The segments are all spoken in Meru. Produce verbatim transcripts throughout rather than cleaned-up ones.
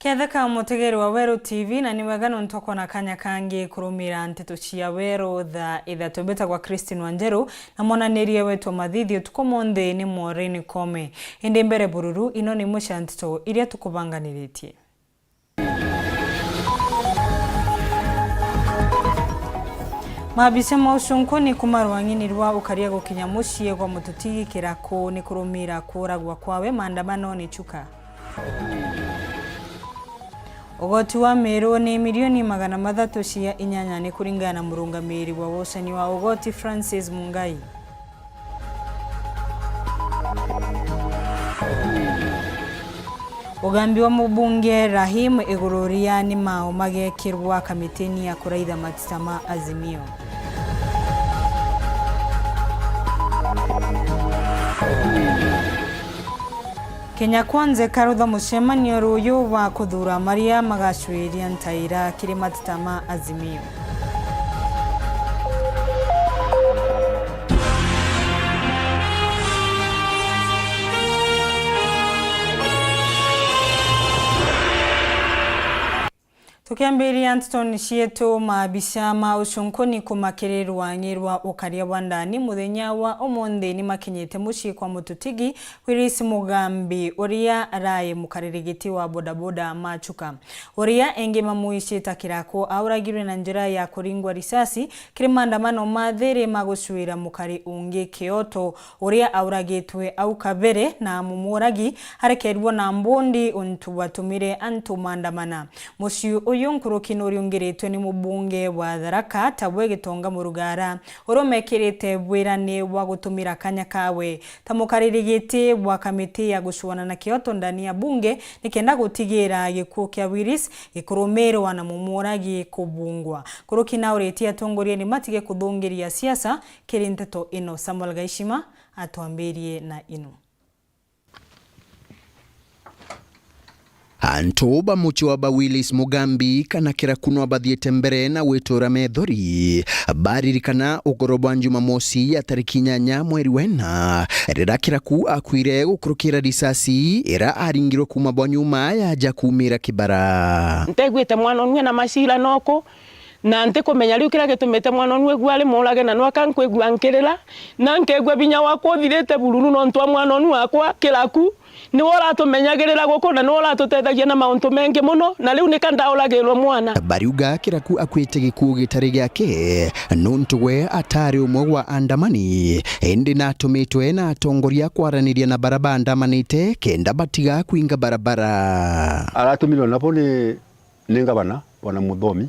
Etheka mutegeri wa Weru T V, na ni wega nontu kwona kanya kangi kurumira nteto cia Weru thaa ithatu. Mbitagwa Christine Wanjeru, na mwananirie wetu wa mathithi utuku munthi ni Maureen Kome. Indi mbere bururu, ino ni imwe cia nteto iria tukubanganiritie. Maabisa ma ucunkuni kuma rwang'ini rwa ukaria gukinya mucii gwa Mututigi Kiraku ni kurumira kuuragwa kwawe maandamanoni Chuka. Ugoti wa Meru ni milioni magana mathatu cia inyanya, ni kuringana na murungamiri wa wocani wa ugoti Francis Mungai. Ugambi wa mubunge Rahim iguru ria ni mao magekirwa kamitini ya kuraitha matita ma Azimio. Kenya Kwanza ikarutha mucemanio ruuyu wa kuthuura maria magacwiria ntaira kiri matita ma Azimio. Tukiambiria ntetoni cietu, maabisa ma ucunkuni kuma kiri rwang'i rwa ukaria bwa ndani muthenya wa umunthi ni makinyite mucii kwa Mututigi Willis Mugambi, uria arai mukariri giti wa bodaboda ma Chuka, uria engi mamuicita Kiraku auragirwe na njira ya kuringwa risasi kiri maandamano ma thiri ma gucwira mukari ungi kioto. Uria auragitwe au kabere na mumuragi arekerwe na mbundi untu bwatumire antu maandamana. Mucii uyu nkuruki nuriungiritwe ni mubunge wa Tharaka, Tabwe Gitonga Murugara, uria umekirite bwirani bwa gutumira kanya kawe ta mukariri giti bwa kamiti ya gucuana na kioto ndani ya bunge, nikenda gutigira gikuu kia Willis gikurumirwa na mumuragi kubungwa. Nkuruki nauritie atongoria ni matige kuthungiria siasa kiri nteto ino. Samuel Gaishima atwambirie na ino. Antu ba mucii wa ba Willis Mugambi kana Kiraku no bathiite mbere na gwitura methori. Baririkana ukoro bwa Jumamosi ya tariki inyanya mweri wa ina, riria Kiraku akuire gukurukira risasi ira aringirwe kuuma bwa nyuma ya aja kuumira Kibara. Ntegwite mwana unwe na macira noku, na ntikumenya riu kiria gitumite mwana unwe egua ari murage, na nwaka nkwigua nkirira, na nkegua vinya wakwa uthirite bururu nontu wa mwana unwe wakwa Kiraku. Niwe uratumenyagirira guku na niwe uratutethagia na mauntu mengi muno, na riu nika ndauragirwe mwana. Bariuga Kiraku akuite gikuu gitari giake, nontu we atari umwe wa andamani, indi natumitwe na atongoria kwaraniria na bara baandamanite kenda batiga kwinga barabara. Aratumirwe nabo ni, ni ngavana, Bwana Muthomi,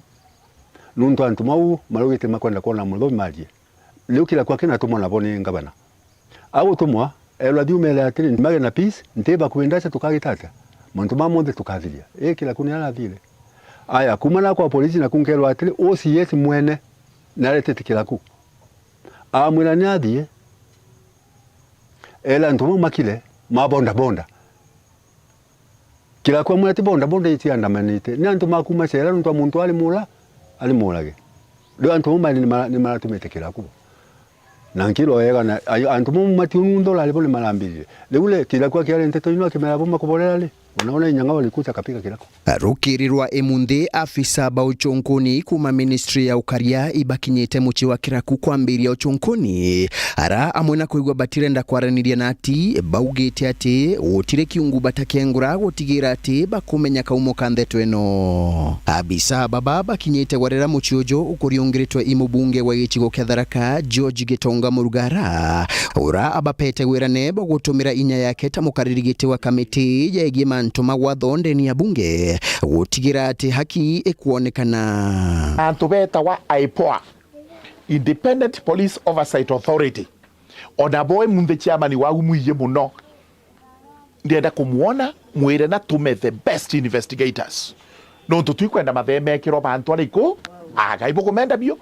nontu antu mau maraugite makwenda kwona Muthomi marie. Riu Kiraku akinatumwa nabo ni ngavana. Agutumwa, erwa thiumere atiri, mage na peace, nti bakuindaca tukagita atia? Mantu ma monthe tukathiria. Ii Kiraku ni arathire. Aya, kuuma na kwa polisi naku nkerwa atiri, O C S mwene naretete Kiraku. Amwira ni athie. Era antu mau makire, ma bonda bonda. Kiraku amwira ti bonda bonda iti andamanite. Ni antu ma kuuma cera nontu wa muntu ari mura, ari murage. Riu antu bau mari ni mara-, ni maratumite Kiraku. Na nkirwa wega na, a-, antu bau matiununthura ari bo ni marambirire. Riu ri, Kiraku akiaria nteto ino akimera bo makuborera ri? Unaona inyang'a walikuja akapiga Kiraku. Rukiri rwa imunthi, afisa ba ucunkuni kuuma ministry ya ukaria ibakinyite mucii wa Kiraku kwambiria ucunkuni. Ara amwe na kwigua batirenda kwaraniria na ati, baugite ati gutiri kiungu batakengura gutigira ati bakumenya kaumo ka ntheto ino. Abisa baba bakinyite gwa riria mucii uju ukuriungiritwe i mubunge wa gicigo kia Tharaka, George Gitonga Murugara, ura abapete wirane bwa gutumira inya yake ta mukariri giti wa kamiti yegie mantu ma gwatho ndeni ya bunge, gutigira ati haki ikwonekana. Antu betawa IPOA, Independent Police Oversight Authority, ona bo imunthi chairman wau mwiji muno, ndienda kumwona, mwire na tume the best investigators. Nontu twikwenda mathemekirwa bantu ariku, agai bukumenda biu.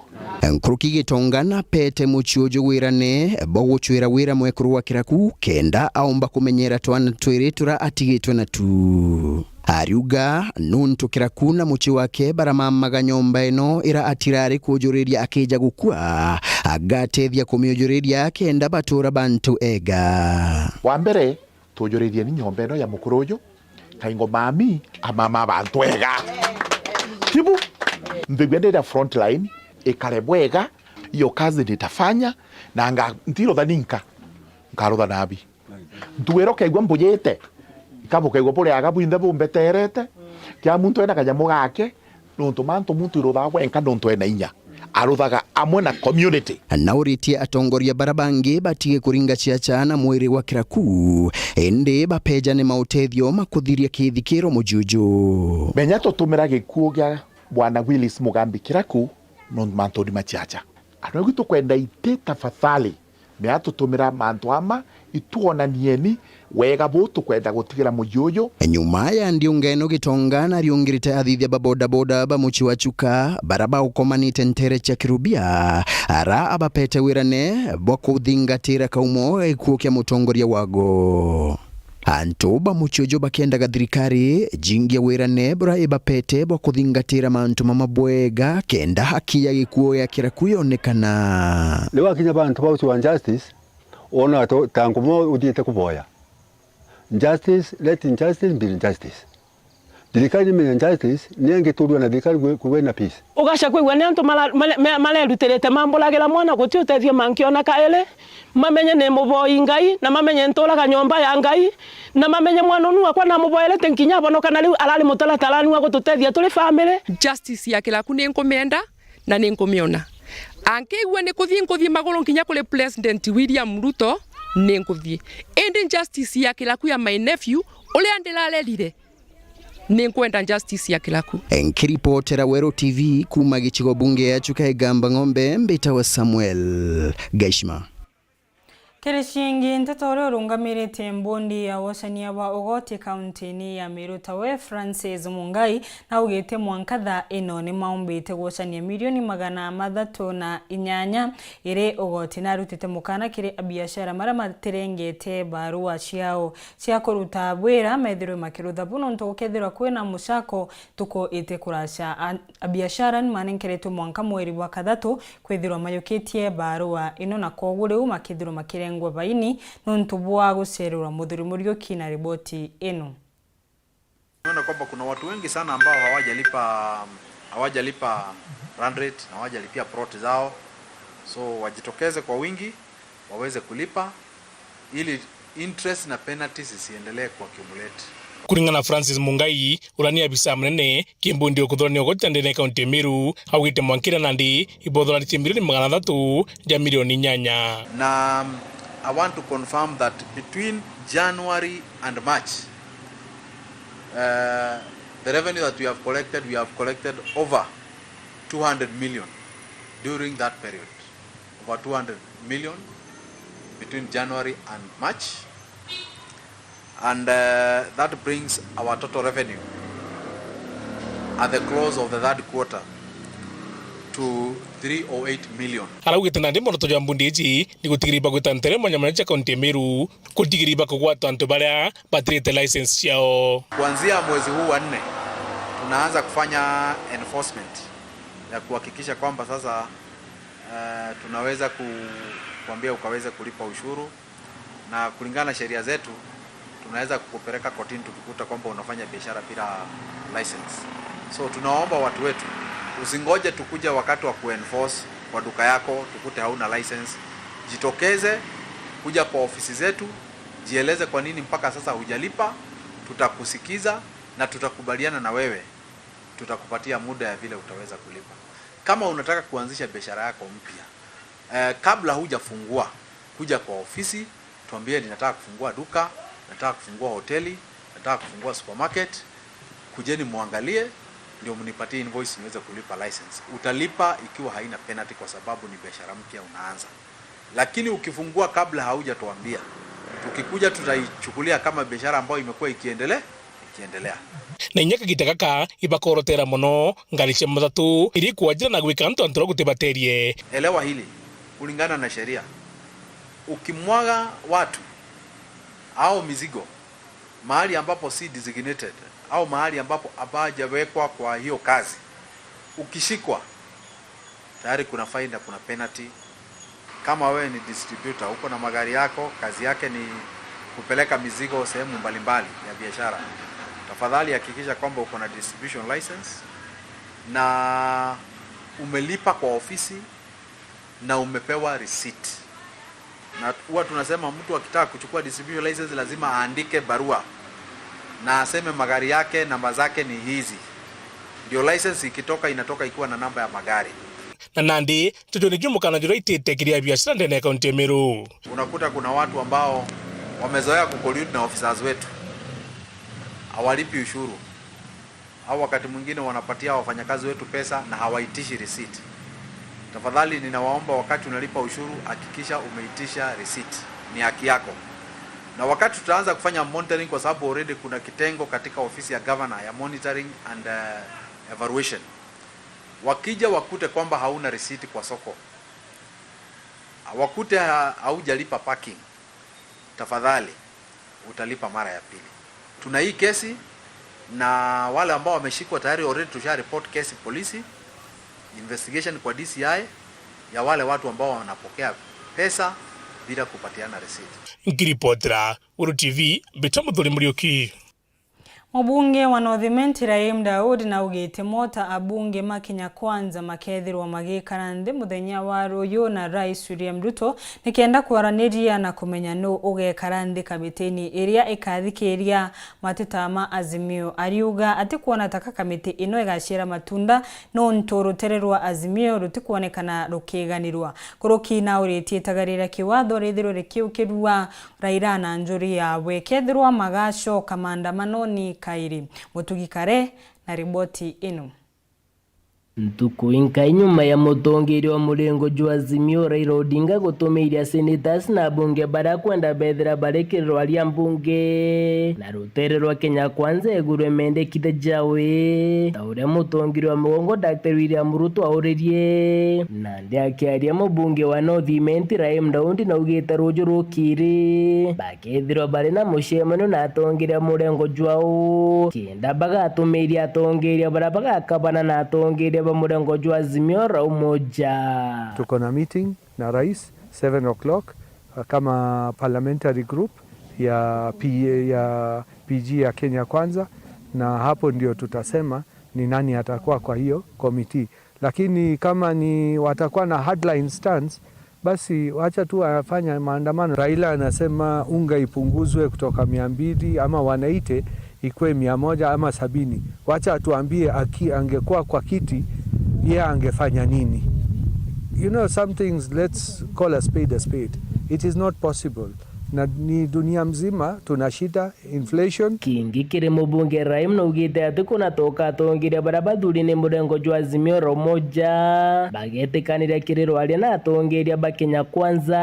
Nkuruki Gitonga na pete mucii uju wirane bo gucwira wira mwekuru wa Kiraku, kenda aumba kumenyera twana twiri tura atigitwe natu. Ariuga nuntu Kiraku na mucii wake baramamaga nyomba ino ira atirari kujuriria akija gukua, agatethia kumiujuriria kenda batura bantu ega. Wa mbere, tujuririeni nyomba ino ya mukuru uju, Kaingo mami, amama abantu ega. Kibu, nthigwe ndira front line, ikare bwega, hiyo kazi nitafanya, na nga-, ntirutha ninka, nkarutha nabi. Ntuwira ukaigua mbujite, ikabukaigua buri aga bwinthe bumbeterete, kia muntu ena kanyamu gake, nontu mantu muntu iruthaga gwenka nontu ena inya. Aruthaga amwe na community. Na uritie atongoria bara bangi batige kuringa ciaca na mwiri gwa kiraku, indi bapejane mautethio ma kuthiria kithikiro mujuju. Menya tutumira gikuo gia Bwana Willis Mugambi kiraku nontu mantuni ma ciaca. Antu agu tukwenda iti tafadhali. Mea tutumira mantu ama, itwonanieni wega buu tukwenda gutigira muji uyu. Nyuma ya ndiunga ino, Gitonga nariungirite athithia ba bodaboda ba mucii wa Chuka, bara baukomanite ntere cia Kirubia, ara abapete wirane bwa kuthingatira kaumo gikuo kia mutongoria wago. Antu ba mucii uju bakiendaga thirikari jingie wirane bura ibapete bwa kuthingatira mantu mama bwega, kenda haki ya gikuo ya kiraku yonekana. Riu akinya bantu ba ucio wa justice, wona to, ta ngumo uthiite kuboya. Justice, let injustice be justice. Thirikari nimenye justice, ni ingiturua na thirikari kwi, kwi na peace. Ugaca kwigua ni antu mara-, mare-, me-, marerutirite mamburagira mwana guti utethio mankiona kairi, mamenye ni muboi Ngai, na mamenye nturaga nyomba ya Ngai, na mamenye mwana unu wakwa namuboerete nkinya abonoka, na riu arari mutaratarani wa gututethia turi family. Justice ya Kiraku ni nkumienda na ni nkumiona. Angigua ni kuthii nkuthii maguru nkinya kuri President William Ruto, ni nkuthii. Indi justice ya Kiraku ya my nephew, uria ndirarerire, ni nkwenda justice ya Kiraku. Nkiripotera Weru T V kuuma gicigo bunge ya Chuka Igamba Ng'ombe, mbitawa Samuel Gaishima. Kiri ciingi nteto, uria urungamirite mbondi ya wocania bwa ugoti kaunti-ini ya Meru tawe Francis Mungai naugite mwanka thaa ino ni maumbite gwocania milioni magana mathatu na inyanya iri ugoti. Narutite mukana kiri abiashara maria matirengete barua ciao cia kuruta bwira methirwe makirutha bu, nontu gukethirwa kwina mucako ntuku iti kuraca. A-, abiashara ni manenkeretwe mwanka mweri bwa kathatu kwithirwa mayukitie barua ino, na kwogu riu makithirwa makirengwa baini nontu bwa gucererwa. Muthuri Muriuki na riboti ino. Naona kwamba kuna watu wengi sana ambao hawajalipa, hawajalipa run rate na hawajalipia plot zao. So, wajitokeze kwa wingi, waweze kulipa ili interest na penalties zisiendelee kuaccumulate. Kuringana na Francis Mungai, uria ni abisa munene kimbundi ukuthurania ugoti ndene ya kaunti ya Meru, augite mwankira nandi ibothoranitie milioni magana athatu ja milioni inyanya. Na, um, I want to confirm that between January and March, uh, the revenue that we have collected, we have collected over two hundred million during that period. Over two hundred million between January and March. And, uh, that brings our total revenue at the close of the third quarter to three oh eight million. Araugite nandi mworoto jwa mbundi iji ni gutigiria bagwita ntere mwanya mwanya cia kaunti ya Meru, gutigiria bakugwata antu baria batirite license ciao. Kuanzia mwezi huu wa nne, tunaanza kufanya enforcement ya kuhakikisha kwamba sasa, eh, tunaweza ku-, kuambia ukaweze kulipa ushuru, na kulingana na sheria zetu, tunaweza kukupeleka kotini tukikuta kwamba unafanya biashara bila license. So, tunaomba watu wetu, usingoje tukuje wakati wa kuenforce kwa duka yako, tukute hauna license. Jitokeze, kuja kwa ofisi zetu, jieleze kwa nini mpaka sasa hujalipa, tutakusikiza na tutakubaliana na wewe, tutakupatia muda ya vile utaweza kulipa. Kama unataka kuanzisha biashara yako mpya, eh, kabla hujafungua, kuja kwa ofisi, tuambie, "Ninataka kufungua duka, nataka kufungua hoteli, nataka kufungua supermarket." Kujeni muangalie, ndio mnipatie invoice niweze kulipa license. Utalipa ikiwa haina penalty kwa sababu ni biashara mpya unaanza. Lakini ukifungua kabla haujatuambia, tukikuja tutaichukulia kama biashara ambayo imekuwa ikiendelea, ikiendelea. Na inya kagita gaka ibakorotera mono ngari cia mathatu iri kwajira na gwika antu antu gutibaterie. Elewa hili, kulingana na sheria, ukimwaga watu au mizigo mahali ambapo si designated au mahali ambapo hapajawekwa kwa hiyo kazi, ukishikwa, tayari kuna fine na kuna penalty. Kama wewe ni distributor, uko na magari yako, kazi yake ni kupeleka mizigo sehemu mbalimbali ya biashara, Tafadhali hakikisha kwamba uko na distribution license na umelipa kwa ofisi na umepewa receipt. Na huwa tunasema mtu akitaka kuchukua distribution license lazima aandike barua na aseme magari yake namba zake ni hizi, ndio license ikitoka inatoka ikiwa na namba ya magari. Na nandi, tutu niki mukana jura itite kiria biashara ndene ya kaunti ya Meru. Unakuta kuna watu ambao wamezoea kucollude na officers wetu, hawalipi ushuru, au wakati mwingine wanapatia wafanyakazi wetu pesa na hawaitishi receipt. Tafadhali ninawaomba, wakati unalipa ushuru, hakikisha umeitisha receipt, ni haki yako. Na wakati tutaanza kufanya monitoring, kwa sababu already kuna kitengo katika ofisi ya governor ya monitoring and, uh, evaluation, wakija wakute kwamba hauna receipt kwa soko, wakute ha-, haujalipa parking, tafadhali utalipa mara ya pili. Tuna hii kesi na wale ambao wameshikwa tayari, already tusha report kesi polisi, investigation kwa D C I ya wale watu ambao wanapokea pesa bila kupatiana receipt. Nkiripotera Uru T V, mbitwa Muthuri Muriuki. Mubunge wa North Imenti Rahim Daud naugite mota abunge ma Kenya Kwanza makethirwa magikara nthi muthenya wa ruyu na Rais William Ruto nikenda kwaraniria na kumenya nu ugekara nthi kamitini iria ikathikiria mateta ma Azimio. Ariuga atikwona taka kamiti ino igaciara matunda nontu rutere rwa Azimio rutikwonekana rukiganirwa. Kuruki nauritie itagaria ria kiwatho rithirwe rikiukirua Raila na njuri yawe kethirwa magacoka maandamanoni kairi. Mutugi Kare na riboti ino. Ntuku inkai nyuma ya mutongeria wa murengo jwa Azimio Raila Odinga gutumiria senators na abunge baria kwenda bethira bari kirwa ria mbunge na rutere rwa Kenya Kwanza iguru mendekithia jawe, ta uria mutongeria wa mugongo Daktari William Ruto auririe. Nandi akiaria, mubunge wa North Imenti Rahim Daudi naugite ruju rukiri bakethirwa bari na mucemanio na atongeria ba murengo jwao, kenda bagatumiria atongeria baria bagakabana na atongeria ba murengo jwa Azimio la Umoja. Tuko na meeting na rais seven o'clock, uh, kama parliamentary group ya P A, ya P G ya Kenya Kwanza, na hapo ndio tutasema ni nani atakuwa kwa hiyo committee. Lakini kama ni watakuwa na hardline stance, basi wacha tu wafanye maandamano. Raila anasema unga ipunguzwe kutoka mia mbili ama one eighty ikuwe mia moja ama sabini. Wacha atuambie aki-, angekuwa kwa kiti, yeye angefanya nini? You know, some things, let's call a spade a spade. It is not possible. Na ni dunia mzima tuna shida, inflation. Kingi kiri mubunge Rahim naugite ati kunatoka atongeria baria bathuri ni murengo jwa Azimio la Umoja bagetikaniria kiri rwaria na atongeria ba Kenya Kwanza,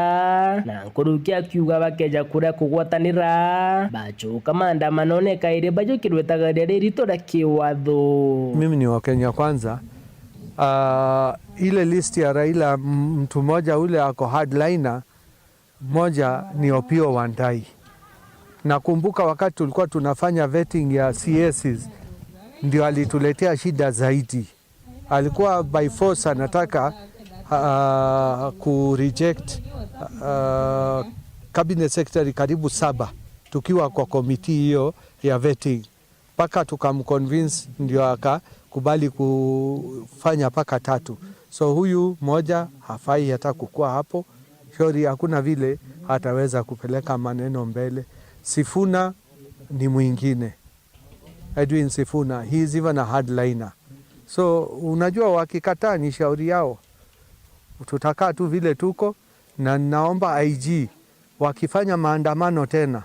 na nkuruki akiuga bakeja kuria kugwatanira bacoka maandamanone kairi bajukirwe itagaria ririto ria kiwatho. Mimi ni wa Kenya Kwanza. Ah, ile list ya Raila, m-, mtu mmoja ule ako hardliner, moja ni Opiyo Wandayi. Nakumbuka wakati tulikuwa tunafanya vetting ya C Ss, ndio alituletea shida zaidi. Alikuwa by force anataka, ah, ku reject, ah, cabinet secretary karibu saba tukiwa kwa committee hiyo ya vetting. Mpaka tukamconvince ndio akakubali kufanya mpaka tatu. So huyu moja hafai hata kukua hapo. Shauri hakuna vile ataweza kupeleka maneno mbele. Sifuna ni mwingine. Edwin Sifuna, he is even a hardliner. So unajua wakikataa ni shauri yao. Tutakaa tu vile tuko, na naomba I G wakifanya maandamano tena,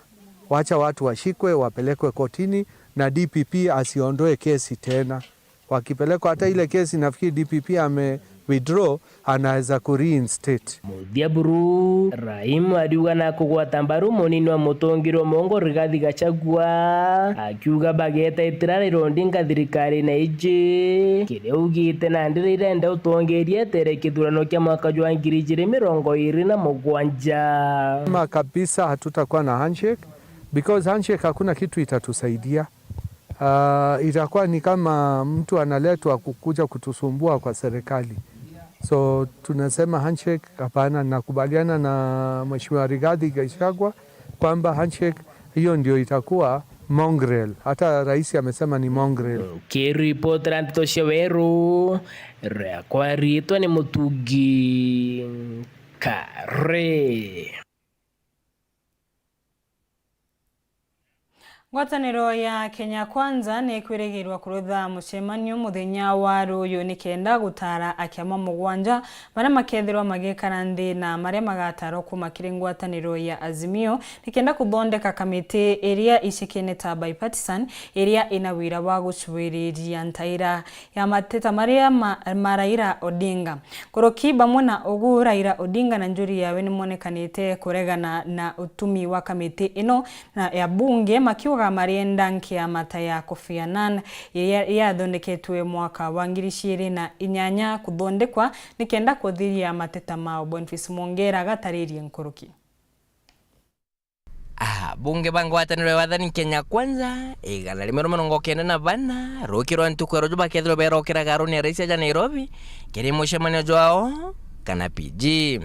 wacha watu washikwe, wapelekwe kotini, na D P P asiondoe kesi tena. Wakipelekwa hata ile kesi, nafikiri D P P ame withdraw, anaweza ku reinstate. Muthia buru, Rahim ariuga na kugwata mbaru munini wa mutongeria wa mugongo Rigathi Gachagua, akiuga bageta itira Raila Odinga thirikarine iji, kiria augite nandi Raila enda utongeria etere kithurano kia mwaka jwa ngiri ijiri mirongo iri na mugwanja. Kama kabisa hatutakuwa na handshake, because handshake hakuna kitu itatusaidia. Ah, itakuwa ni kama mtu analetwa kukuja kutusumbua kwa serikali. So, tunasema handshake, hapana. Nakubaliana na Mheshimiwa Rigathi Gachagua kwamba handshake hiyo ndio itakuwa Mongrel. Hata rais amesema ni mongrel. Ukiripotera nteto cia weru, riakwa riitwa ni Mutugi Kare. Ngwataniro ya Kenya Kwanza ni ikwirigirwa kurutha mucemanio muthenya wa ruyu ni kenda gutara akiama mugwanja maria makethirwa magikara nthi na maria magatarwa kuuma kiri ngwataniro ya Azimio ni kenda kuthondeka kamiti iria icikene ta bipartisan, iria ina wira wa gucwiriria ntaira ya mateta maria ma, ma Raila Odinga. Nkuruki bamwe na ugu, Raila Odinga na njuri yawe ni monekanite kuregana na utumi wa kamiti ino na ya bunge, makiuga marienda nkiama ta ya Kofi Annan iria yathondeketwe mwaka wa ngiri ciiri na inyanya kuthondekwa ni kenda kuthiria mateta mao. Boniface Mwongera agataririe nkuruki. Abunge ba ngwataniro ya wathani Kenya Kwanza, igana rimwe rwa mirongo kenda na bana, ruki rwa ntuku ya ruju bakethirwa berokera garuni ya rais aja Nairobi, kiri mucemanio jwao kana P G.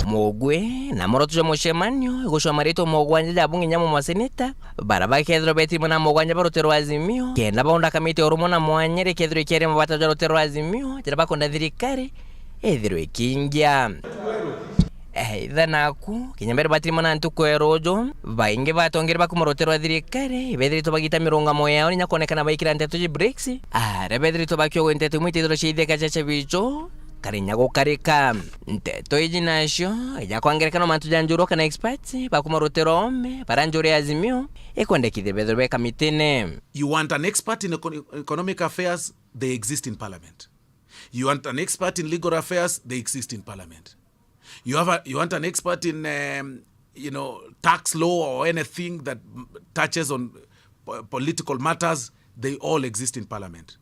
Mugwi na muroto jwa mucemanio igucwa maritwa mugwanja ja abunge nyamo maseneta, bara bakethirwa betiri na mugwanja ba rutere rwa Azimio, kenda baunda kamiti ya urumwe na mwanya rikethirwa ikiaria mabata ja rutere rwa Azimio, jira bakwenda thirikari ithirwe ikingia. Eh, itha naku, kinya mbere batirimo na ntuku ya ruju, baingi ba atongeri ba kuuma rutere rwa thirikari, ibethiritwe bagita mirungamo yao, ninya kwonekana baikira nteto ji BRICS, aria bethiritwe bakiogwe nteto imwe itithirwe ciitheka cia chabicho, kana inya gukarika. Nteto iji nacio, ija kwa ngerekano mantu ja njurwa kana experts, ba kuuma rutere rwa ome, bara njuri ya Azimio, ikwendekithia bethirwe be kamitine. You want an expert in econ-, economic affairs, they exist in parliament. You want an expert in legal affairs, they exist in parliament. You have a, you want an expert in, um, you know, tax law or anything that m-, touches on po-, political matters, they all exist in parliament.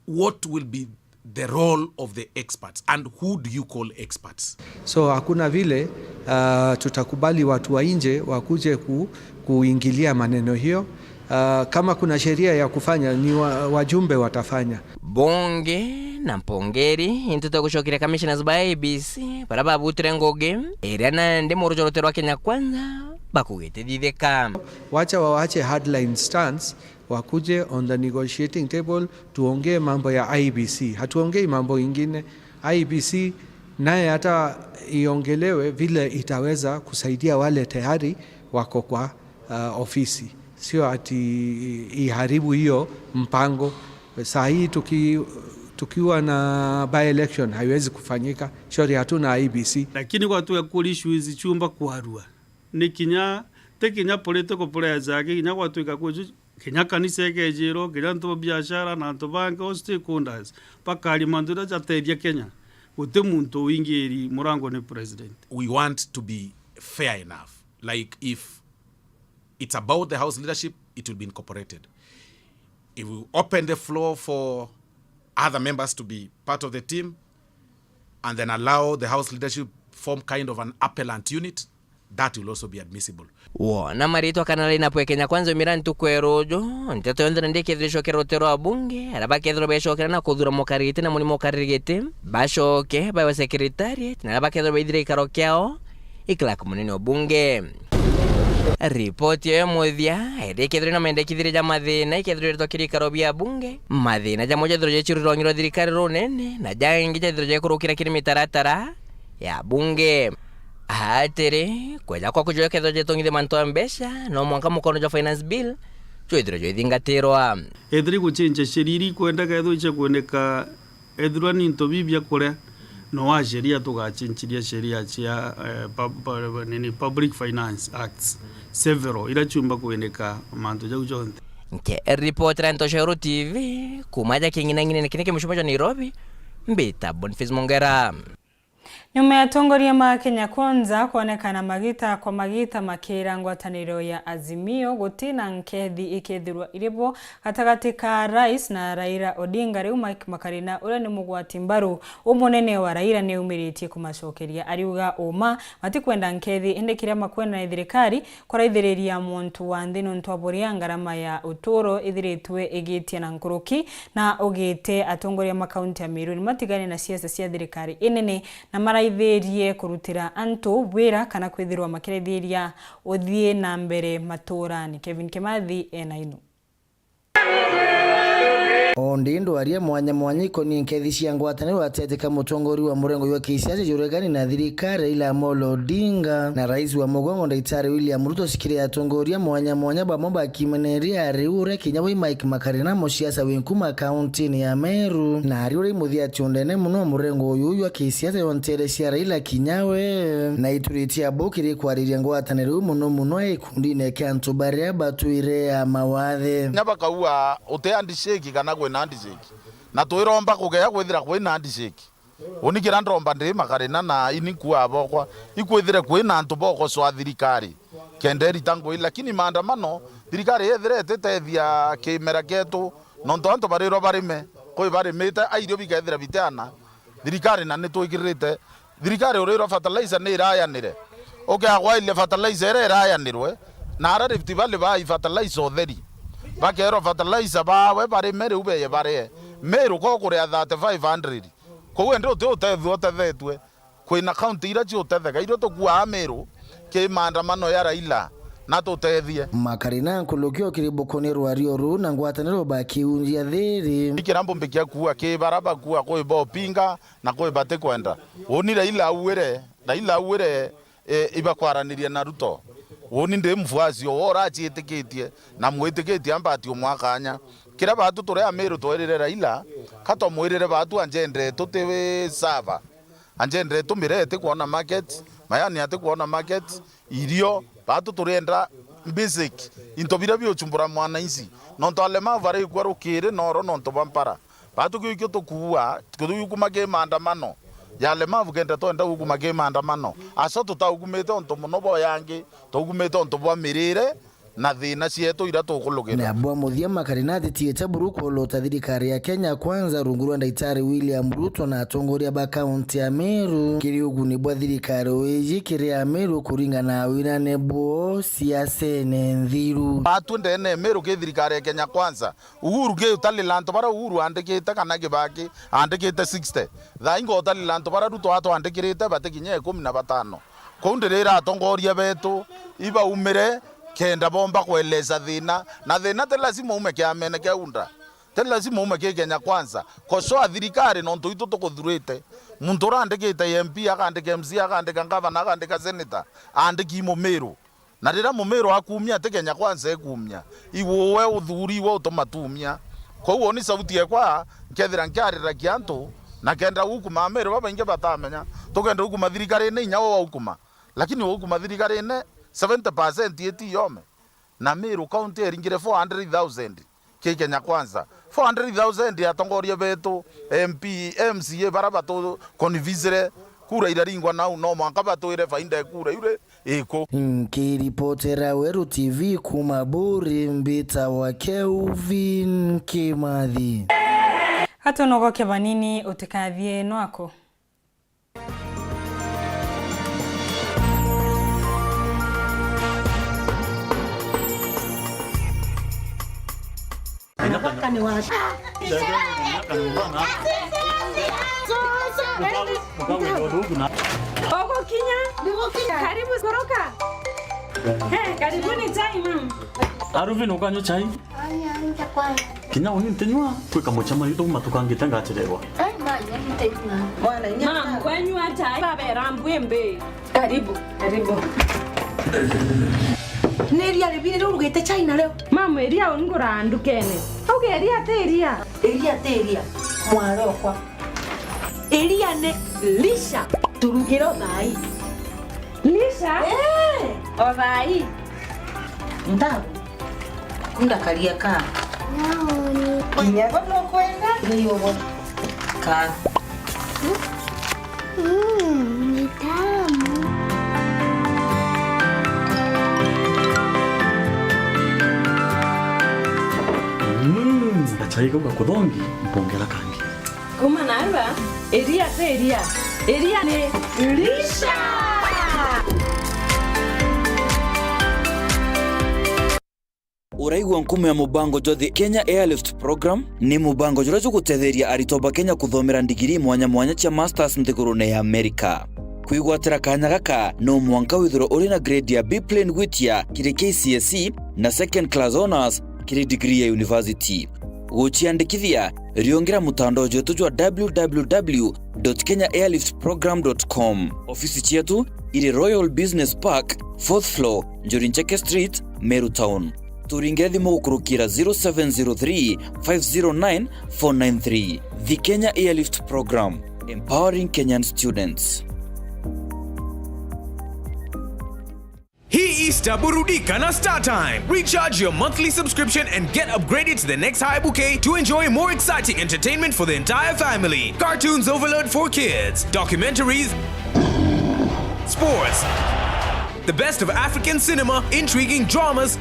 What will be the role of the experts and who do you call experts? So hakuna vile, uh, tutakubali watu wa nje wakuje ku-, kuingilia maneno hiyo. Uh, kama kuna sheria ya kufanya ni wa-, wajumbe watafanya. Bunge na mpongeri into twa gucokeria commissioners ba I E B C bara babutire ngugi iria nandi murujo rutere rwa Kenya Kwanza bakugite thithika. Wacha wawache hardline stance, wakuje on the negotiating table, tuongee mambo ya I E B C. Hatuongei mambo ingine. I E B C naye hata iongelewe vile itaweza kusaidia wale tayari wako kwa, uh, ofisi. Sio ati iharibu hiyo mpango. Saa hii tuki-, tukiwa na by-election haiwezi kufanyika. Shauri hatuna I E B C. Lakini gwatuga kuri issue izi ciumba kwarua. Ni kinya, ti kinya political pressure, aki kinya gwatuika kwi, kinya kanisa ikejirwo, kinya antu ba biashara na antu bangi, all stakeholders, bakaria mantu jaria jatethia Kenya. Guti muntu uingiri murango ni president. We want to be fair enough. Like, if it's about the House leadership, it will be incorporated. If we open the floor for other members to be part of the team and then allow the House leadership form kind of an appellant unit, that will also be admissible. Wona maritwa kana line-up ya Kenya Kwanza umira ntuku ya ruju, nteto yonthe nandi ikethirwa icokera rutere rwa bunge, aria bakethirwa becokera na kuthura mukari giti na muni mukari giti, bacoke bawe secretariat, na aria bakethirwa baithire gikaro kiao, i clerk munene o bunge. Ripoti iyo ya muthia, iria ikethirwa na mendekithiria ja mathina, ikethirwa iretwa kiri ikaro bia bunge, mathina jamwe jethirwa jecirurongirwa thirikari runene, na jangi jethirwa jekurukira kiri mitaratara ya bunge. Atiri, kweja kwa kujuria kethirwa jetongithia mantu a mbeca, no mwanka mukono jwa finance bill jwithirwe jwithingatirwa. Ethira iguchincha sheria iria ikwenda kethirwa icia kwendeka, ethirwa ni into biu bia kuria, no wa sheria tugachinchiria sheria cia, eh, pub-, pub-, nini, Public Finance Acts, several, iria ciumba kwendeka mantu jau jonthe. Nke ripoti ra Ntoshero T V, kuma ja king'inang'inene kini ki mucuma jwa Nairobi, mbita Boniface Mongera. Nyuma ya atongoria ma Kenya Kwanza kwonekana magita kwa magita makira ngwataniro ya Azimio, gutina nkethi ikethirwa iri bo gatagati ka Rais na Raila Odinga, riu Mike Makarina, uria ni mugwati mbaru umunene wa Raila, niaumiritie kumacokeria, ariuga uma matikwenda nkethi, indi kiria makwenda ni thirikari kuraithiriria muntu wa nthi nontu bwa buria ngarama ya uturo ithiritwe igitia na nkuruki, na ugite atongoria ma kaunti ya Meru ni matigane na siasa cia thirikari inene na mara aithirie kurutira antu wira kana kwithirwa makirethiria uthii na mbere matuurani. Kevin Kimathi ena inu. O ndi ndwaria mwanya mwanya ikoni nkethi cia ngwataniro ateti ka mutongoria wa murengo jwa kisiasa juregani na thirikari Raila Amolo Odinga na rais wa mugongo Ndagitari William Ruto cikiri atongoria mwanya mwanya bamwe bakimeneria ari uria kinya wi Mike Makarina, musiasa wi nkuma kauntini ya Meru, na ari uria imuthia ati undene muno wa murengo uyu jwa kisiasa yontere cia Raila kinya we, na ituritie abo kiri kwariria ngwataniro iu muno muno ikundine kia antu baria batwire a mawathe. Nya bakaua uti handshake kana kwina handshake. Na twiromba kugea kwithira kwina handshake. Uni kira ndomba ndi Makarina na ini nkua bokwa, ikwithire kwina antu bokoswa thirikari kenda irita ngui, lakini maandamano, thirikari yethire ititethia kimera kietu, nontu antu barirwa barime, kwi barimite, airio bikethira biteana, thirikari na nitwikirite. Thirikari urirwa fertilizer ni irayanire. Ukea kwaile fertilizer iria irayanirwe, na ara Rift Valley bai fertilizer utheri. Bakerwa fertilizer bawe barime riu beye barie. Meru ko kuria thirty-five hundred. Kou endi uti utethua utethetue. Kwina kaunti iria ciutetheka, irio tukuaa Meru ki maandamano ya Raila, na tutethie. Makarina nkulukio kiri bukoni rwario ruu na ngwataniro bakiunjia thiri. Ikira mbumbikia kuua ki bara bakua kwi bopinga, na kwi batikwenda. Uni Raila auire, Raila auire, e, ibakwaraniria na Ruto. Uni ndi mfuasi o uraciitikitie, na mwitikitie ambati umwakanya. Kira batu turi Amiru twerire Raila, ka twamwirire batu anjende tuti sava. Anjende tumire itikwona market, mayani atikwona market, irio, batu turienda basic, into biria biuchumbura mwananchi. Nontu alemavu arikua rukiri noro nontu bwa mpara. Batu kiu ikio tukuua, kiu kuma ki maandamano ya alemavu kenda twenda gukuma ki maandamano. Aco tutaukumite untu muno bwa yangi, taukumite untu bwa mirire na thina cietu iria tukulugirwa. Na bwa muthia Makarina atitiite buru kwolota thirikari ya Kenya Kwanza rungu rwa Ndagitari William Ruto na atongoria ba kaunti ya Meru kiri uguni bwa thirikari iji kiri Ameru kuringana na winane bwoo siasene nthiru. Batu ndene Meru ki thirikari ya Kenya Kwanza. Uhuru ki utalila antu bara Uhuru andikite kana Kibaki andikite sixty. Thaa ingo utalila antu bara Ruto atwandikirite batikinya ikumi na batano. Kou ndirira atongoria betu ibaumire kenda bomba kweleza thina, na thina ti lazima ume kiamene kia UDA. Ti lazima ume ki Kenya Kwanza. Kosoa thirikari nontu itu tukuthurite. Muntu urandikite M P, akandika M C A, akandika ngavana, akandika senator, andiki Mumiru. Na riria Mumiru akumia, ti Kenya Kwanza ikumia. Iwe uwe uthuri, iwe utuma tumia. Kou uni sauti ekwa, nkethira nkiariragia antu, na kenda gukuma Amiru babaingi batamenya. Tukenda gukuma thirikarine, inya we waukuma. Lakini waukuma thirikarine, seventy percent iti yome. Na Meru County eringire four hundred thousand ki Kenya Kwanza. Four hundred thousand atongoria betu, M P, M C A bara batu convincire, kura iraringwa nau, no mwanka batwire faida ya kura iu ri iku. Nkiripotera Weru T V kuma Buri, mbitawa Kelvin Kimathi. Hatunogoke banini, utikathie nwako. Mwaka ni wa Ugukinya. Karibu kuroka. Eh, karibuni chai, ma'am. Aruvin, ukanywa chai? Aya, nja kwanza. Kinya uni ntinywa, kwi kamucemanio tuuma tukangite ngachererwa. Ai, manya, ntinywa. Mwana, inya. Ma'am, kwanywa chai, babera mbwimbi. Karibu, karibu. Ni iria ribi riria urugite chai nario? Ma'am, iria ungura ndukene. Auge iria ti iria. Iria ti iria. Mwarokwa. Iria ni lisha. Turugire o thaai. Lisha? Eh. O thaai. Ntabu. Kunda karia ka. Naoni. Kinya bo nukwenda? Ni ugo. Ka. Mm, ni tamu. Mm, gachai kau gakuthongi, mpongera kangi. Kuma narua, iria ti iria. Iria ni lisha. Raigua nkumo ya mubango jwa The Kenya Airlift Program ni mubango juria jugutetheria aritwa ba Kenya kuthomera ndigiri mwanya mwanya cia masters nthigurune ya Amerika. Kwigwatira kanya gaka, no mwanka withirwe uri na grade ya B plain gwitia kiri K C S E na second class honours kiri degree ya university. Guciandikithia, riungira mutandao jwetu jwa w w w dot kenya airlift program dot com. Ofisi cietu iri Royal Business Park, fourth floor, Njuri Ncheke Street, Meru Town. Turingire thimu gukurukira zero seven zero three, five zero nine, four nine three. The Kenya Airlift Program, empowering Kenyan students. Hii Easter, burudika na StarTimes. Recharge your monthly subscription and get upgraded to the next high bouquet to enjoy more exciting entertainment for the entire family. Cartoons overload for kids, documentaries, sports, the best of African cinema, intriguing dramas,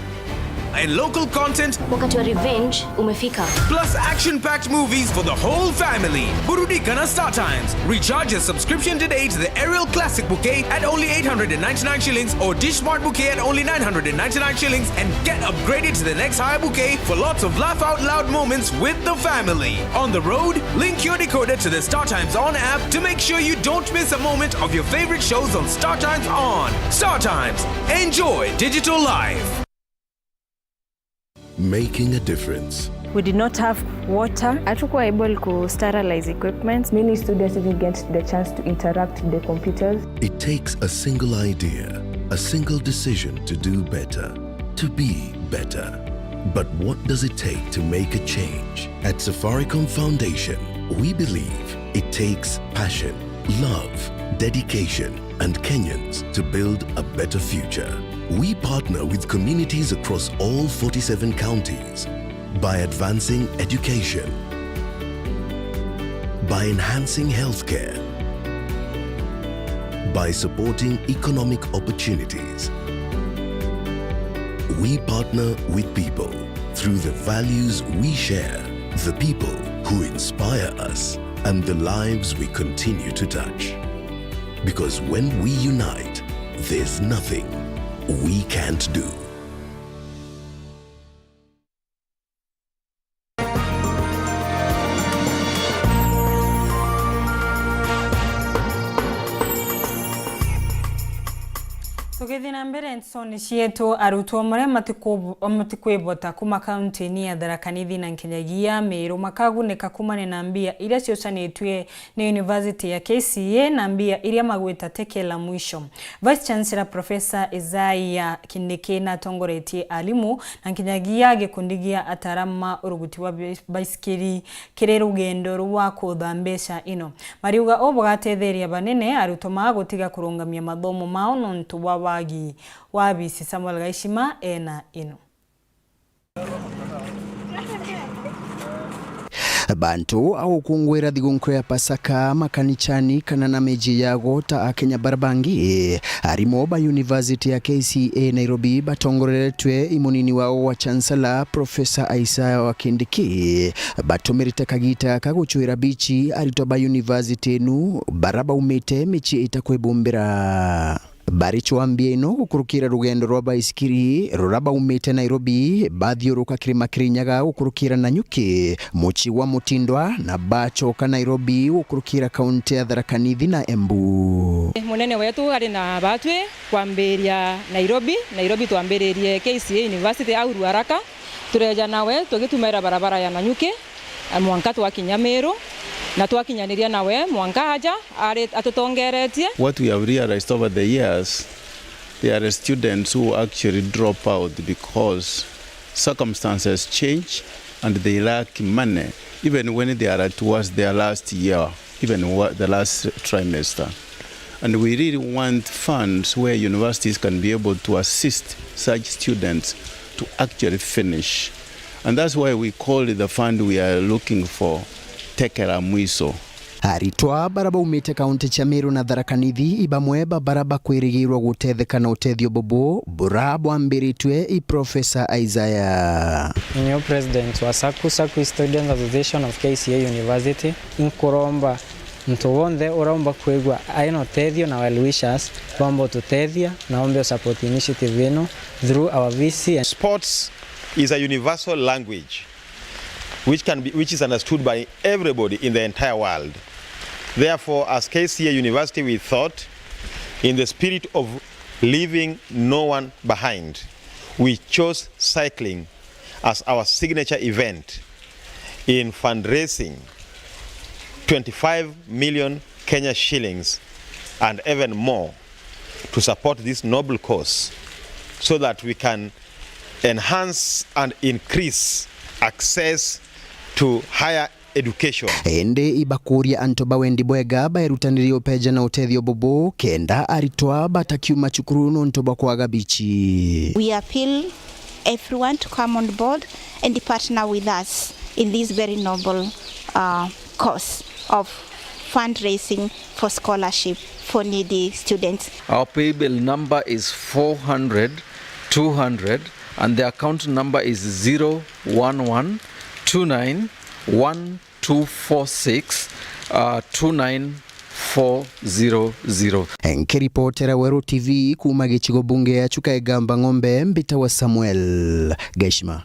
and local content. Wakati wa revenge umefika. Plus action-packed movies for the whole family. Burudika na StarTimes. Recharge your subscription today to the Aerial Classic Bouquet at only eight hundred and ninety-nine shillings or Dish Smart Bouquet at only nine hundred and ninety-nine shillings and get upgraded to the next higher bouquet for lots of laugh out loud moments with the family. On the road, link your decoder to the StarTimes On app to make sure you don't miss a moment of your favorite shows on StarTimes On. StarTimes. Enjoy digital life. Making a difference. We did not have water. Hatukuwa able ku sterilize equipment. Many students didn't get the chance to interact with the computers. It takes a single idea, a single decision to do better, to be better. But what does it take to make a change? At Safaricom Foundation, we believe it takes passion, love, dedication, and Kenyans to build a better future. We partner with communities across all forty-seven counties by advancing education, by enhancing healthcare, by supporting economic opportunities. We partner with people through the values we share, the people who inspire us, and the lives we continue to touch. Because when we unite, there's nothing we can't do. Tugithii na mbere nsoni cietu, arutwo maria matiku-, matikwivota kuma kaunti-ini ya Tharaka Nithi na nkinyagia Meru makaguneka kumania na mbia iria ciocanitue ni University ya K C A na mbia iria magwita teke la mwisho. Vice Chancellor Professor Isaiah Kindiki natongoretie alimu na nkinyagia gikundi gia ataaramu ma uruguti wa bi-, baisikiri kiri rugendo rwa kutha mbeca ino. Mariuga uu bugatetheria banene arutwo maa gutiga kurungamia mathomo mao nontu bwa wagi wa bisi. Samuel Gaishima ena ino. Bantu a gukunguira thigunkuu ya Pasaka makanichani kana na miji yago ta Akenya bara bangi, arimu ba University ya K C A Nairobi batongoreretwe i munini wao wa Chancellor Professor Isaiah wa Kindiki batumirite kagita ka gucuira bichi aritwa ba university inu bara baumite micii itakwibumbira. Bari cwambia ino gukurukira rugendo rwa baisikiri rura baumite Nairobi, bathiuruka kirima Kirinyaga gukurukira Nanyuki, mucii wa Mutindwa, na bacoka Nairobi gukurukira kaunti ya Tharaka Nithi na Embu. Munene wetu ari na batwi kwambiria Nairobi. Nairobi twambiririe K C A University au Ruaraka, tureja nawe tugitumaira barabara ya Nanyuki, eh, mwanka twakinya Meru, na twakinyaniria nawe mwanka aja ari atutongeretie. What we have realized over the years, there are students who actually drop out because circumstances change and they lack money, even when they are towards their last year, even wa-, the last trimester. And we really want funds where universities can be able to assist such students to actually finish. And that's why we call it the fund we are looking for, Teke la Mwiso. Aritwa bara baumite kaunti cia Meru na Tharaka Nithi i bamwe ba bara bakwirigirwa gutetheka na utethio bubu bura bwambiritwe i Professor Isaiah. Niyo president wa saku, Saku Students Association of K C A University. Inkuromba muntu wonthe uraumba kwigua aina utethio na well wishers, bomba ututethia na ombe usupport initiative ino through our V C and sports is a universal language which can be, which is understood by everybody in the entire world. Therefore, as K C A University, we thought, in the spirit of leaving no one behind, we chose cycling as our signature event in fundraising twenty-five million Kenya shillings and even more to support this noble cause so that we can enhance and increase access to higher education. Indi ibakuria antu ba wendi bwega baerutanirie upeja na utethio bubu kenda aritwa batakiuma cukuru nontu bwa kwaga bichi. We appeal everyone to come on board and partner with us in this very noble, uh, cause of fundraising for scholarship for needy students. Our paybill number is four hundred two hundred, and the account number is zero one one two nine one two four six, uh, two nine four zero zero. Nkiripotera Weru T V kuuma gicigo bunge ya Chuka Igamba Ng'ombe, mbitagwa Samuel Geshima.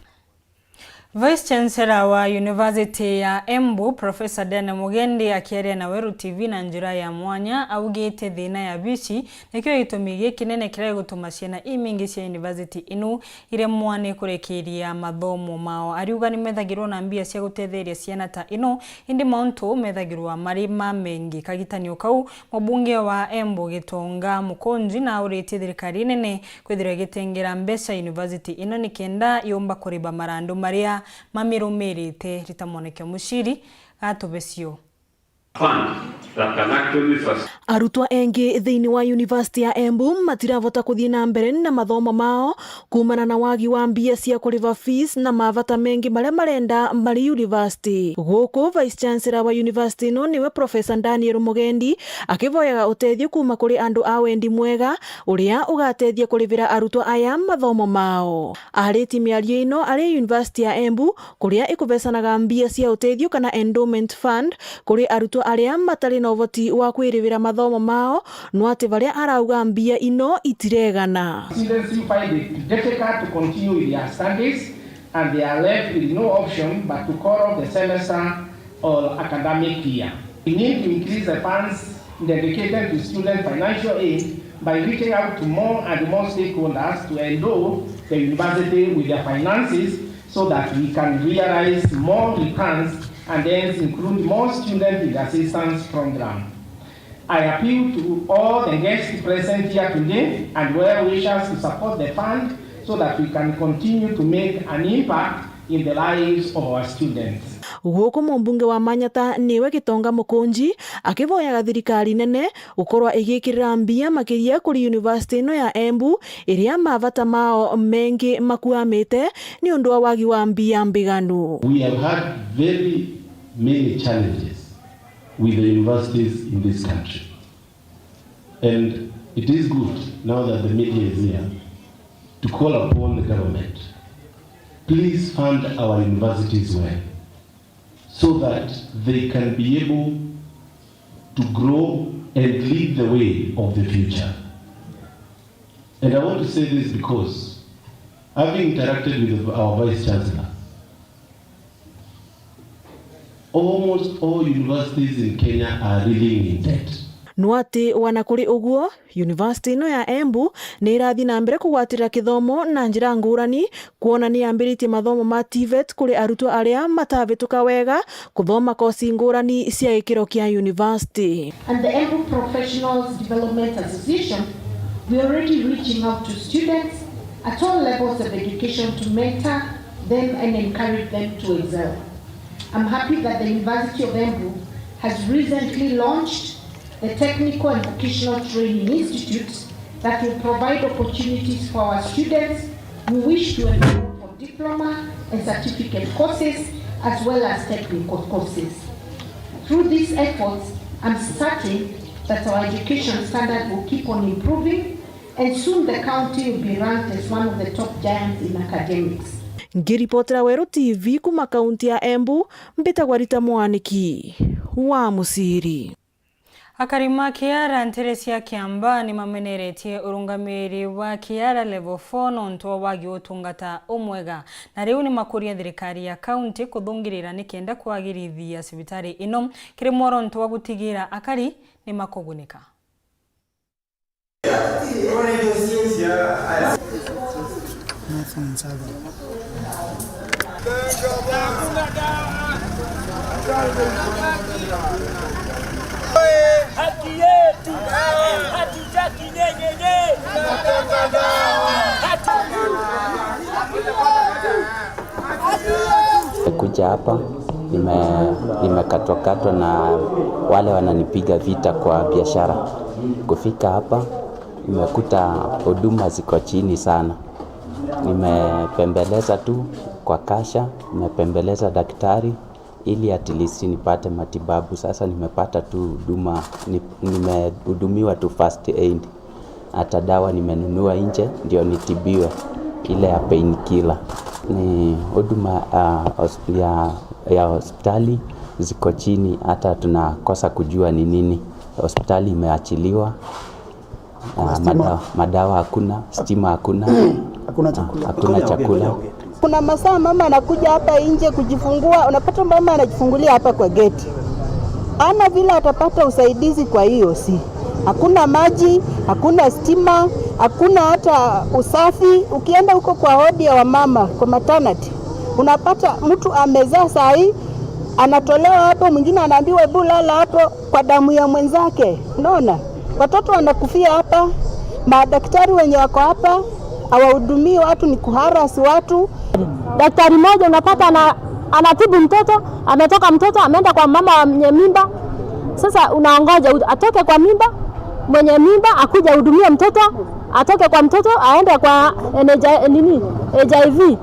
Vice Chancellor wa University ya Embu, Professor Daniel Mugendi, akiaria na Weru T V na njira ya mwanya, augite thina ya bici nikio gitumi gikinene kiria gigutuma ciana imingi cia university inu iremwa ni kurikiria mathomo mao. Ariuga ni methagirwo na mbia cia gutetheria ciana ta ino, indi mauntu methagirwa mari mamengi. Kagitani o kau, mubunge wa Embu Gitonga Mukunji nauritie thirikari nene kwithirwa igitengera mbeca university ino nikenda yumba kuriba marandu maria mamirumirite. Rita Mwaniki Muciri gatube cio. Fund that can actually sustain. Arutwa engi thiini wa University ya Embu matiravota kuthii na mbere na mathomo mao kuumana na wagi wa mbia cia kuriva fees na mavata mengi maria marenda mari university. Guku Vice Chancellor wa university ino niwe Professor Daniel Mugendi akivoyaga utethio kuuma kuri andu a wendi mwega uria ugatethia kurivira arutwa aya mathomo mao. Aritie miario ino ari University ya Embu kuria ikuvecanaga mbia cia utethio kana endowment fund kuri arutwa aria matari na uvoti wa kwirivira mathomo mao, no ati baria arauga mbia ino itiregana. Students who find it difficult to continue with their studies and they are left with no option but to call off the semester or academic year. We need to increase the funds dedicated to student financial aid by reaching out to more and more stakeholders to endow the university with their finances so that we can realize more returns and hence include more students in the assistance program. I appeal to all the guests present here today and well wishers to support the fund so that we can continue to make an impact in the lives of our students. Guku mumbunge wa Manyata niwe Gitonga Mukunji akivoyaga thirikari nene gukorwa igikirira mbia makiria kuri university ino ya Embu, iria mavata mao mengi makuamite ni undu wa wagi wa mbia mbiganu. We have had very many challenges with the universities in this country. And it is good, now that the media is here, to call upon the government, please fund our universities well, so that they can be able to grow and lead the way of the future. And I want to say this because, having interacted with our Vice Chancellor, almost all universities in Kenya are reeling in debt. No ati wana kuri uguo, university ino ya Embu ni irathi na mbere kugwatirira kithomo na njira ngurani, kwona ni yambiritie mathomo ma TVET kuri arutwo aria matavituka wega kuthoma kosi ngurani cia gikiro kia university. And the Embu Professionals Development Association, we are already reaching out to students at all levels of education to mentor them and encourage them to excel. I'm happy that the University of Embu has recently launched the Technical and Vocational Training Institute that will provide opportunities for our students who wish to enroll for diploma and certificate courses as well as technical courses. Through these efforts, I'm certain that our education standard will keep on improving and soon the county will be ranked as one of the top giants in academics. Ngiripotera Weru TV kuma kaunti ya Embu, mbitagwa Rita Mwaniki wa Musiri. Akari ma Kiara ntere cia Kiambaa ni mameneretie urungamiri bwa Kiara Level four nontu bwa wagi wa utungata umwega, na riu ni makuria thirikari ya kaunti kuthungirira nikenda kwagirithia cibitari ino kiri mworonto wa gutigira akari ni makugunika. Haki yetu, hatutaki nyenyenye. Nimekuja hapa, nime-, nimekatwakatwa na wale wananipiga vita kwa biashara. Kufika hapa, nimekuta huduma ziko chini sana. Nimepembeleza tu kwa kasha, nimepembeleza daktari ili at least nipate matibabu. Sasa nimepata tu huduma, ni-, nimehudumiwa tu first aid. Hata dawa nimenunua nje ndio nitibiwe, ile ya painkiller. Ni huduma, ah, hos-, ya, ya hospitali ziko chini, hata tunakosa kujua ni nini. Hospitali imeachiliwa, ah, madawa, madawa hakuna, stima hakuna, hakuna ah, chakula. Hakuna chakula. Kuna masaa mama anakuja hapa nje kujifungua, unapata mama anajifungulia hapa kwa geti. Ana vile atapata usaidizi kwa hiyo si. Hakuna maji, hakuna stima, hakuna hata usafi. Ukienda huko kwa wodi ya wamama, kwa maternity, unapata mtu amezaa saa hii, anatolewa hapo, mwingine anaambiwa, "Hebu lala hapo," kwa damu ya mwenzake. Unaona? Watoto wanakufia hapa, madaktari wenye wako hapa hawahudumii watu, ni kuharas watu. Daktari mmoja unapata ana-, anatibu mtoto, ametoka mtoto, ameenda kwa mama wa mwenye mimba. Sasa unaongoja u-, atoke kwa mimba, mwenye mimba akuje ahudumie mtoto, atoke kwa mtoto, aende kwa N H I, nini, H I V.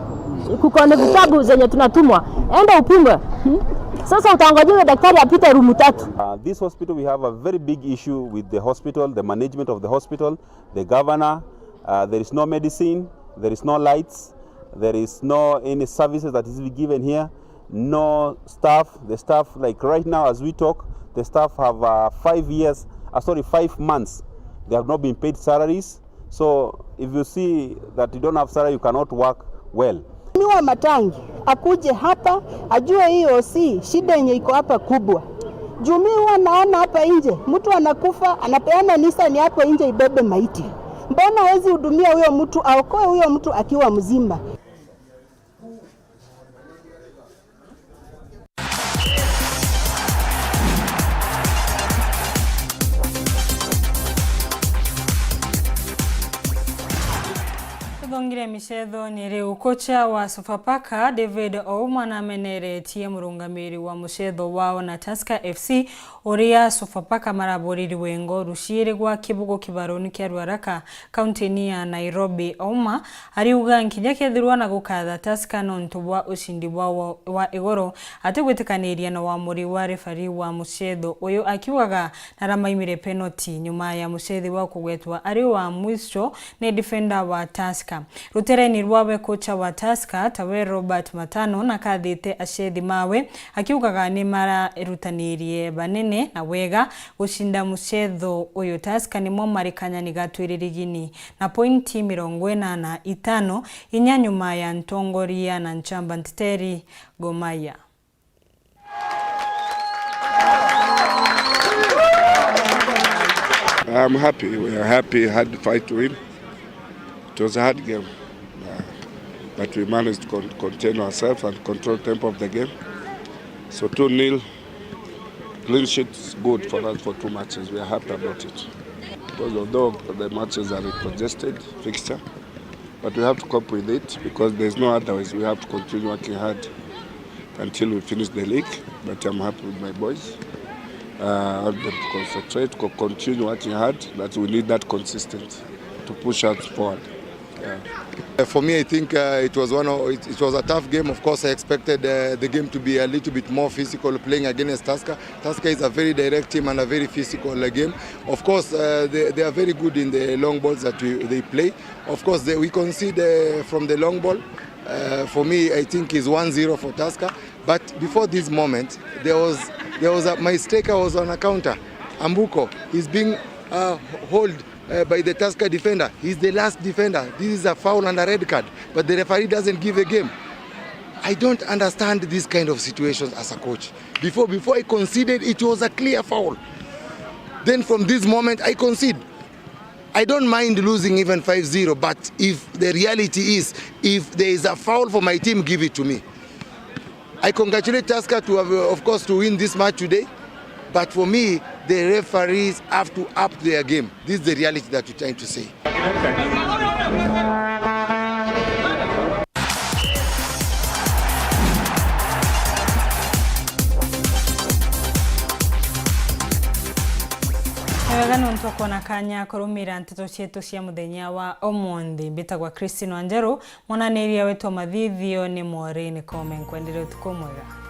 Kuko ni vitabu zenye tunatumwa. Enda upimwe. Hmm? Sasa utaongojea huyo daktari apite room tatu. Uh, this hospital, we have a very big issue with the hospital, the management of the hospital, the governor. Uh, there is no medicine, there is no lights, there is no any services that is being given here, no staff. The staff, like, right now as we talk, the staff have, uh, five years, uh, sorry, five months. They have not been paid salaries. So if you see that you don't have salary, you cannot work well. Mheshimiwa Matangi akuje hapa ajue hiyo si shida yenye iko hapa kubwa. Juu mi huwa naona hapa nje mtu anakufa, anapeana Nissan hapo nje ibebe maiti. Mbona hawezi hudumia huyo mtu, aokoe huyo mtu akiwa mzima? Tuthongire micethoni riu, kocha wa Sofapaka David Ouma nameneretie murungamiri wa mucetho wao na Tusker F C, uria Sofapaka maraburiri wengo ruciiri gwa kibugu kibaruni kia Ruaraka, kaunti-ini ya Nairobi. Ouma ariuga nkinya kethirwa na gukatha Tusker nontu bwa ucindi bwao wa igoro, atigwitikaniria na wamuri wa refari wa mucetho uyu, akiugaga naramaimire penalty nyuma ya mucethi wa kugwetwa ari wa mwisho ni defender wa Tusker. Rutereni rwawe, kocha wa Tusker tawe Robert Matano nakathite acethi mawe, akiugaga ni mararutanirie banene na wega gucinda mucetho uyu. Tusker nimo mari kanyani ga twiriri gini na pointi mirongo ina na itano, inya nyuma ya ntongoria na nchamba nteteri Gor Mahia. I'm happy. We are happy. Hard fight to win. It was a hard game, uh, but we managed to con-, contain ourselves and control tempo of the game. So two nil, clean sheet is good for us for two matches. We are happy about it. Because although the matches are a congested fixture, but we have to cope with it because there's no other ways. We have to continue working hard until we finish the league. But I'm happy with my boys. Uh, I want them to concentrate, co-, continue working hard. That we need that consistent to push us forward. Yeah. Uh, for me, I think, uh, it was one of, it, it was a tough game. Of course, I expected, uh, the game to be a little bit more physical, playing against Tusker. Tusker is a very direct team and a very physical, uh, game. Of course, uh, they, they are very good in the long balls that we, they play. Of course, they, we concede, uh, from the long ball. Uh, for me, I think is one zero for Tusker. But before this moment, there was, there was a, my striker was on a counter. Ambuko is being uh, held uh, by the Tusker defender. He's the last defender. This is a foul and a red card, but the referee doesn't give a game. I don't understand these kind of situations as a coach. Before, before I conceded, it was a clear foul. Then from this moment, I concede. I don't mind losing even five zero, but if the reality is, if there is a foul for my team, give it to me. I congratulate Tusker to have, of course, to win this match today. But for me, the referees have to up their game. This is the reality that we're trying to say. Ni wega nontu wa kwona kanya kurumira nteto cietu cia muthenya wa umunthi. Mbitagwa Christine Wanjeru, mwananiria wetu wa mathithio ni Mworini Kome. Nkwendere utuku mwega.